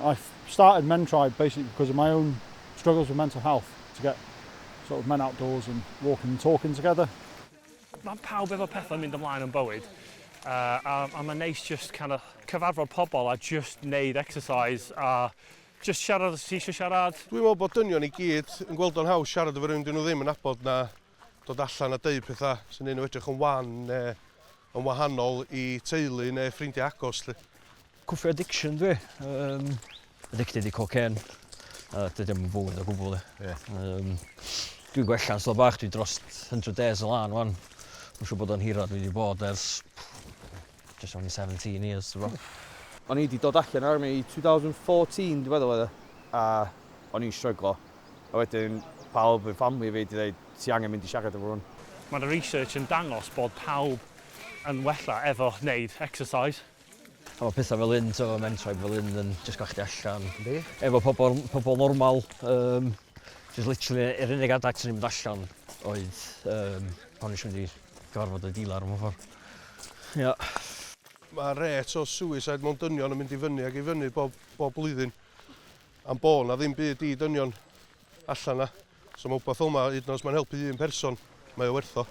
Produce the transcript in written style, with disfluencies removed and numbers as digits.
I started Men Tribe basically because of my own struggles with mental health, to get sort of men outdoors and walking and talking together. Mae pawb efo pethau mynd ymlaen yn bywyd. A mae'n neis just kind of cyfarfod pobl a just neud exercise a just siarad os ti eisiau siarad. Dwi'n meddwl bod dynion i gyd yn gweld o'n haws siarad efo rhywun dyn nhw ddim yn nabod na dod allan a deud pethau sy'n neud nhw edrych yn wan neu yn wahanol i teulu neu ffrindiau agos 'lly. Cwffio addiction dwi. Addicted i cocaine. Dydy o'm yn fywyd o gwbl. Ie. Dwi'n gwella'n slow bach, dwi dros 100 days o lan wan. Mae'n siŵr bod o'n hira dwi wedi bod ers just only 17 years, ti'n gwbod. O'n i wedi dod allan o'r army 2014, dwi'n meddwl oedd e, a o'n i'n stryglo. A wedyn pawb yn family fi wedi dweud, "Ti angen mynd i siarad efo rhywun." Mae'r research yn dangos bod pawb yn wella efo wneud exercise. A mae pethau fel un, so, Men Tribe fel un yn just gael chdi allan. Yndi. Efo pobl normal. Just literally, yr unig adag sy'n mynd allan oedd pan eisiau mynd i gyfarfod y dealer mewn ffordd. Ia. Mae rate o suicide mewn dynion yn mynd i fyny ac i fyny bob blwyddyn. Am bo na ddim byd i dynion allan na. So mae wbath fel yma, hyd yn oed os mae'n helpu un person, mae o werth o.